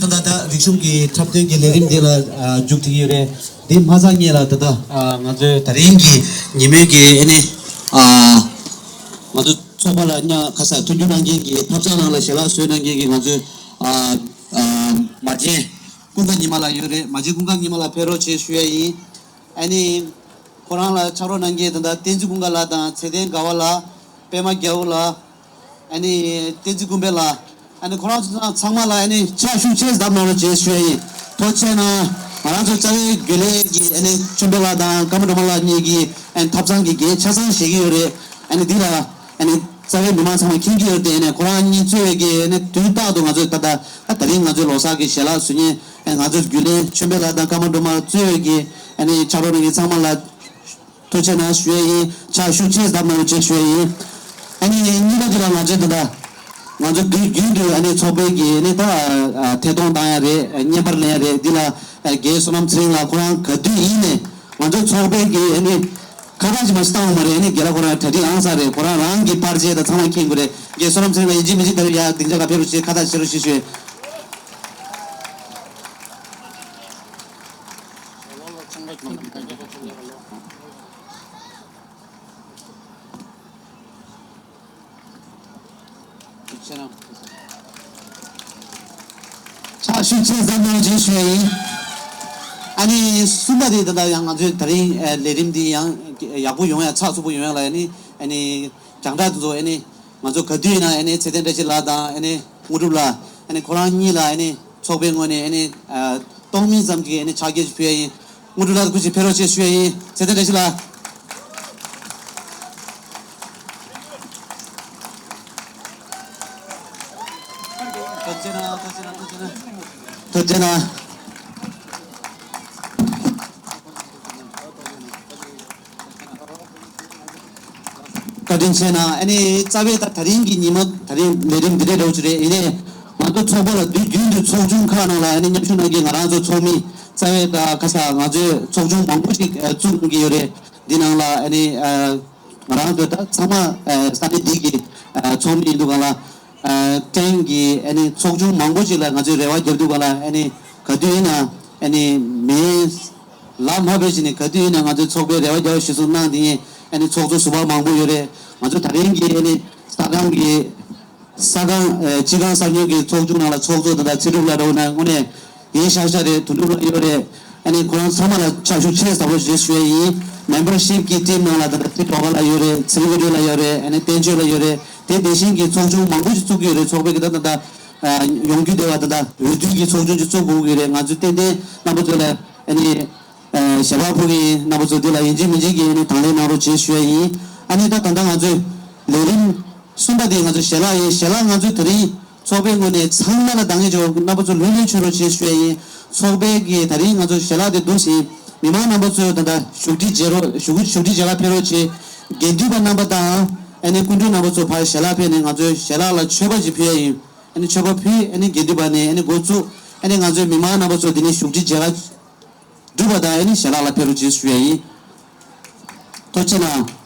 ད་ལྟ་ད་རིག་གཞུང་གི་འཁྲབ་སྟོན་གྱི་ལས་རིམ་འདི་ལ་ཨ་མཇུག་བསྒྲིལ་གྱི་ཡོད་རེད། འདི་མ་ཚར་སྔོན་ལ་ད་ལྟ་ཨ་ང་ཚོའི་ད་རིང་གི་ཉིན་མོའི་གི་ཨ་ནི་ཨ་ང་ཚོ་ཚོགས་པ་ལ་ཉ་ཁ་ས་མཐུན་འགྱུར་གནང་མཁན་གྱི་ཐབ་ཚང་ནང་ལ་ཞལ་ལག་བཟོས་གནང་མཁན་གྱི་ང་ཚོའི་ཨ་ཨ་མ་བྱན་ཀུན་དགའ་ཉི་མ་ལགས་ཡོད་རེད། མ་བྱན་ཀུན་དགའ་ཉི་མ་ལགས་ཕེབས་རོགས་བྱེད་ཞུ་ཡ་ཡིན། ཨ་ནི། ཁོ་རང་ལ་ཕྱག་རོགས་གནང་མཁན་ད་ལྟ་བསྟན་འཛིན་ཀུན་དགའ་ལགས་དང་ཚེ་བརྟན་དགའ་བ་ལགས། པད་མ་རྒྱལ་པོ་ལགས། ཨ་ནི་བསྟན་འཛིན་ཀུན་དཔལ་ལགས། ཨ་ནི་ཁོ་རང་ཚོ་ཚང་མ་ལ་ཨ་ནི་ཕྱག་ཤུགས་ཆེ་བརྡབ་གནང་རོགས་བྱེད་ཞུ་ཡ་ཡིན། ཐུགས་རྗེ་ཆེ་གནང་། ང་རང་ཚོ་རྩ་བའི་རྒྱུན་ལས་ཀྱི་ཨ་ནི་ཆོས་འཕེལ་ལགས་དང་ཀརྨ་སྒྲོལ་མ་ལགས་གཉིས་ཀྱིས་ཨ་ནི་ཐབ་ཚང་གི་འགན་ཆ་ཚང་བཞེས་ཀྱི་ཡོད་རེད། ཨ་ནི་འདི་ལ་ཨ་ནི་རྩ་བའི་མི་མང་ཚང་མ་མཁྱེན་གྱི་ཡོད་དེ། ཨ་ནི་ཁོ་རང་གཉིས་གཙོས་པའི་གི་ཨ་ནི་དུས་རྟག་ཏུ་ང་ཚོས་ད་ལྟ་ད་རིང་ང་ཚོའི་ལོ་གསར་གྱི་ཞལ་ལག་བཟོ་མཁན་ཨ་ནི་ང་ཚོའི་རྒྱུན་ལས་ཆོས་འཕེལ་ལགས་དང་ཀརྨ་སྒྲོལ་མ་གཙོས་པའི་གི་ཨ་ནི་ཕྱག་རོགས་གནང་མཁན་ཚང་མ་ལ་ཐུགས་རྗེ་ཆེ་གནང་ཞུ་ཡ་ཡིན། ཕྱག་ཤུགས་ཆེ་བརྡབ་གནང་རོགས་བྱེད་ཞུ་ཡ་ཡིན། ཨ་ནི་གཉིས་པ་དེ་ལ་ང་ཚོས་ད་ལྟ་ང་ཚོ་དུས་རྒྱུན་དུ་ཨ་ནི་ཚོགས་པའི་གི་ཨ་ནི་ད་ཨ་ཐད་གཏོང་བཏང་ཡ་རེད། བརྙན་པར་ལེན་ཡ་རེད། འདི་ལ་ཨ་རྒན་བསོད་ནམས་ཚེ་རིང་ལགས་ཁོ་རང་ག་དུས་ཡིན་ནས་ང་ཚོ་ཚོགས་པའི་གི་ཨ་ནི་ཁ་པར་ཅིག་མ་ཞིག་བཏང་བ་མ་རེད། ཨ་ནི་རྒན་ལགས་ཁོ་རང་གྲ་སྒྲིག་ཨང་གསར་རེད། ཁོ་རང་རང་གི་པར་ཆས་དང་ཚང་མ་འཁྱེར་དགོས་རེད། རྒན་བསོད་ནམས་ཚེ་རིང་ལགས་ཡིན་གཅིག་མིན་གཅིག་ད་རེས་ཡ་སྡིངས་ཆ་ག་ཕེབས་རོགས་བྱེད། ཁ་བཏགས་བྱེད་རོགས་བྱེད་ཞུ། ཕྱག་ཤུགས་ཆེ་ཙམ་གནང་རོགས་ཞུ་ཡ་ཡིན། ཨ་ནི་གསུམ་པ་དེ་ད་ལྟ་ཡང་ང་ཚོའི་ད་རིང་ཨ་ལས་རིམ་འདི་ཡང་ཡག་པོ་ཡོང་ཡ་ཚགས་ཚུད་པོ་ཡོང་ཡ་ལ་ཨ་ནི་ཨ་ནི་རྒྱང་བསྒྲགས་དེ་ཚོ་ཨ་ནི་ང་ཚོ་ག་དུས་ཡིན་ན་ཨ་ནི་ཚེ་བརྟན་བཀྲ་ཤིས་ལགས་དང་ཨ་ནི་དངོས་གྲུབ་ལགས་ཨ་ནི་ཁོ་རང་གཉིས་ལ་ཨ་ནི་ཚོགས་པའི་ངོས་ནས་ཨ་ནི་ཨ་སྟོང་མིན་ཙམ་གྱི་ཨ་ནི་ཕྱག་འཁྱེར་ཞིག་ཕུལ་ཡ་ཡིན། དངོས་གྲུབ་ལགས་སྐུ་མཁྱེན་ཕེབས་རོགས་བྱེད་ཞུ་ཡ་ཡིན། ཚེ་བརྟན་བཀྲ་ཤིས་ལགས། ཐུགས་རྗེ་གནང་། ཐུགས་རྗེ་གནང་། ཐུགས་རྗེ་གནང་། ཐུགས་རྗེ་གནང་། བཀའ་དྲིན་ཆེ་གནང་། ཨ་ནི་རྩ་བའི་ད་ད་རིང་གི་ཉི་མ་ད་རིང་ལས་རིམ་འདི་འདྲའི་འདྲ་བོ་ཅིག་རེད། ཡིན་ནའི་ང་ཚོ་ཚོགས་པ་ལ་དུས་རྒྱུན་དུ་ཚོགས་ཆུང་ཁག་ནང་ལ་ཨ་ནི་མཉམ་ཞུགས་གནང་མཁན་ང་རང་ཚོ་ཚོགས་མི་རྩ་བའི་ད་ཁ་ས་ང་ཚོས་ཚོགས་ཆུང་མང་པོ་ཞིག་བཙུགས་གནང་གི་ཡོད་རེད། འདི་ནང་ལ་ཨ་ནི་ང་རང་ཚོ་ད་ཚང་མ་ས་གནས་འདི་གི་ཚོགས་མི་ཡིན་འདུག་ག་ལ། ཨ་ཀྲེན་གྱི་ཨ་ནི་ཚོགས་ཆུང་མང་པོ་ཞིག་ལ་ང་ཚོས་རེ་བ་བརྒྱབ་འདུག་ག་ལ། ཨ་ནི་ག་དུས་ཡིན་ན་ཨ་ནི་མི་ལ་མ་བོས་ཤིག་ནས་ག་དུས་ཡིན་ན་ང་ཚོའི་ཚོགས་པའི་རེ་བ་རྒྱབ་གཞི་བཟུང་གནང་དེ་ཡིན། ཨ་ནི་ཚོགས་གཙོ་ཟུར་པ་མང་པོ་ཡོད་རེད། ང་ཚོ་ད་རིང་གི་ཨ་ནི་ས་ཁང་གི་ས་ཁང་ཨ་སྤྱི་ཁང་གསར་རྙིང་གི་ཚོགས་ཆུང་ནང་ལ་ཚོགས་གཙོ་དང་ཚེ་སྒྲུབ་ལགས་འདྲ་བོ་ན་དངོས་གནས་ཡིན་ཤག་ཤག་རེད། དོན་གྲུབ་ལགས་ཡོད་རེད། ཨ་ནི་ཁོ་རང་ཚང་མ་ལ་ཕྱག་ཤུགས་ཆེ་ཟབ་པོ་ཞེས་ཞུ་ཡས་ཡིན། མེམ་བར་ཤིབ་ཀྱི་ཊིམ་ནང་ལ་ད་ལྟ་ཚེ་གྲོགས་ལགས་ཡོད་རེད། ཚེ་རིང་དངོས་གྲུབ་ལགས་ཡོད་རེད། ཨ་ནི་བསྟན་ཆོས་ལགས་ཡོད་རེད། དེ་དེ་བཞིན་གྱི་ཚོགས་ཆུང་མང་པོ་ཞིག་བཙུགས་ཀྱི་ཡོད་རེད། ཚོགས་པའི་གི་ད་ད་ད་ཡོང་རྒྱུ་དེ་བ་ད་ད་འོས་བསྡུ་གི་ཚོགས་ཆུང་ཅིག་བཙུགས་དགོས་ཀྱི་རེད། ང་ཚོས་ཏན་ཏན་རྣམ་པ་ཚོ་ལ་ཨ་ནི་ཞལ་པར་ཕུལ་གྱི་ཡིན། རྣམ་པ་ཚོ་འདི་ལ་ཡིན་གཅིག་མིན་གཅིག་གི་ཨ་ནི་དང་ལེན་གནང་རོགས་བྱེད་ཞུ་ཡ་ཡིན། ཨ་ནི་ད་ད་ལྟ་ང་ཚོས་ལས་རིམ་གསུམ་པ་དེ་ང་ཚོ་ཞལ་ལག་ཡིན། ཞལ་ལག་ང་ཚོས་ད་རིང་ཚོགས་པའི་ངོས་ནས་ཚང་མ་ལ་འདང་ངེས་བྱེད་རོགས། རྣམ་པ་ཚོ་ལྷོད་ལྷོད་བྱེད་རོགས་བྱེད་ཞུ་ཡ་ཡིན། ཚོགས་པའི་གི་ད་རིང་ང་ཚོ་ཞལ་ལག་དེ་འདུག་ཟིན། མི་མང་རྣམ་པ་ཚོས་ད་ལྟ་བཞུགས་ཁྲི་མཇལ་རོགས། བཞུགས་བཞུགས་ཁྲི་མཇལ་ཁ་ཕེབས་རོགས་བྱེད། དགེ་འདུན་པ་རྣམ་པ་དང་ཨ་ནི་སྐུ་མགྲོན་རྣམ་པ་ཚོ་ཕར་ཞལ་ལག་ཕེབས་ནས་ང་ཚོའི་ཞལ་ལག་ལ་མཆོད་པ་ཞིག་ཕུལ་ཡ་ཡིན། ཨ་ནི་མཆོད་པ་ཕུལ། ཨ་ནི་དགེ་འདུན་པ་ནས་ཨ་ནི་འགོ་བཙུགས། ཨ་ནི་ང་ཚོའི་མི་མང་རྣམ་པ་ཚོ་འདི་ནས་བཞུགས་ཁྲི་མཇལ་ཁ་གྲུབ་པ་དང་ཨ་ནི་ཞལ་ལག་ལ་ཕེབས་རོགས་བྱེད་ཞུ་ཡ་ཡིན། ཐུགས་རྗེ་གནང་།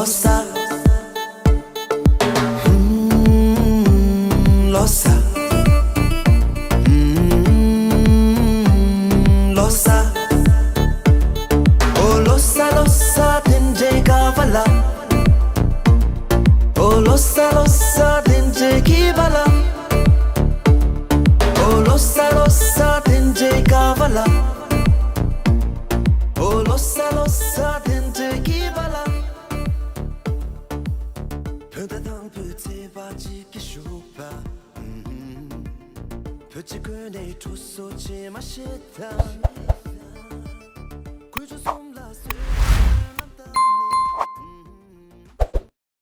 ལོ་གསར། ཧུམ། ལོ་གསར། ཧུམ། ལོ་གསར། ཨོ་ལོ་གསར་ལོ་གསར་དེ་འདྲའི་དགའ་བ་ལ། ཨོ་ལོ་གསར་ལོ་གསར་དེ་འདྲའི་སྐྱིད་པ་ལ། ཨོ་ལོ་གསར་ལོ་གསར་དེ་འདྲའི་དགའ་བ་ལ། ཨོ་ལོ་གསར་ལོ་གསར་དེ་འདྲའི་སྐྱིད་པ་ལ། བོད་ཟླ་དང་པོའི་ཚེས་པ་གཅིག་གི་ཞོགས་པ། བོད་ཀྱི་ཀུན་ནས་ཁྲོ་སོ་ཆེ་མ་ཤེས་དང་།